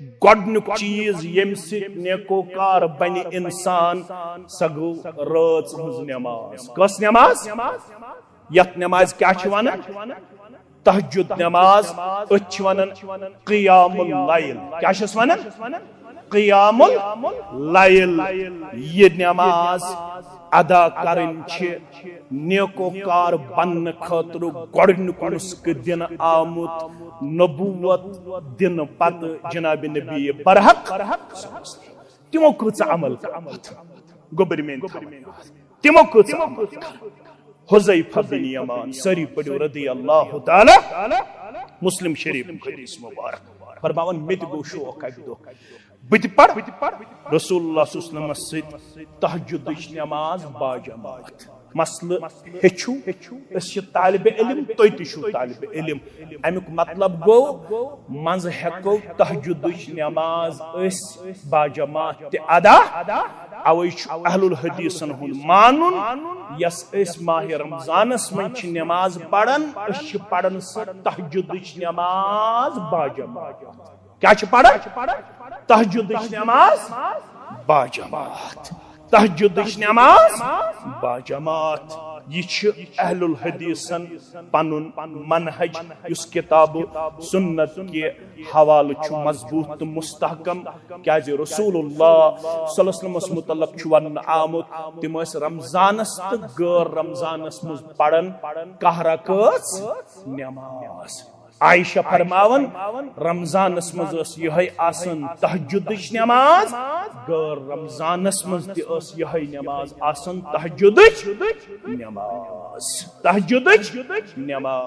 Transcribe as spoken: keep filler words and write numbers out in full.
گۄڈنیُک چیز ییٚمہِ سۭتۍ نیکوکار بنہِ انسان، سۄ گوٚو رٲژ ہٕنٛز نماز۔ کۄس نماز؟ یتھ نماز کیٛاہ چھِ ونان؟ تہجد نماز۔ أتھۍ چھِ ونان قیام اللیل۔ کیٛاہ چھِس ونان؟ قیام اللیل۔ یہِ نماز ادا کرٕنۍ چھِ نیکوکار بننہٕ خٲطرٕ گۄڈٕنیُک نسخہٕ دِنہٕ آمُت نبوت دِنہٕ پتہٕ جناب نبی برحق۔ تِمو کۭژاہ عمل کٔر؟ گوٚبرۍ میٲنۍ تھاوٕنۍ یاد۔ تِمو کۭژاہ عمل کٔر؟ حذیفہ بن یمان، سٲری پٔرِو رضی اللہ تعالیٰ، مسلم شریف حدیث مبارک۔ فرماوان، مےٚ تہِ گوٚو شوق اکہِ دۄہ بہٕ تہِ پرٕ رسول اللہ صلی اللہ علیہ وسلمس سۭتۍ تہجدٕچ نماز باجماعت۔ مسلہٕ ہیٚچھِو، أسۍ چھِ طالب علم، تُہۍ تہِ چھِو طالب علم۔ امیُک مطلب گوٚو، منٛزٕ ہٮ۪کو تہجدٕچ نماز أسۍ باجماعت تہِ ادا۔ اوے چھُ اہل الحدیثن ہُنٛد مانُن، یۄس أسۍ ماہ رمضانس منٛز چھِ نماز پران، أسۍ چھِ پران سۄ تہجدٕچ نماز باجماعت۔ کیٛاہ چھِ پران؟ تہجدٕچ نماز باجماعت۔ تہجدٕچ نماز باجماعت۔ یہِ چھِ اہل الحدیثن پنُن منہج، یُس کتاب سنت کہِ حوالہٕ چھُ مضبوط تہٕ مستحکم، کیازِ رسول اللہ صلی اللہ علیہ وسلمس متعلق چھُ وننہٕ آمُت، تِم ٲسۍ رمضانس تہٕ غٲر رمضانس منٛز پران کاہ رکٲژ نماز۔ عائشہ فرماوان، رمضانس منٛز ٲس یِہے آسان تہجدٕچ نماز، غٲر رمضانس منٛز تہِ ٲس یِہے نماز آسان تہجدٕچ نماز، تہجدٕچ نماز۔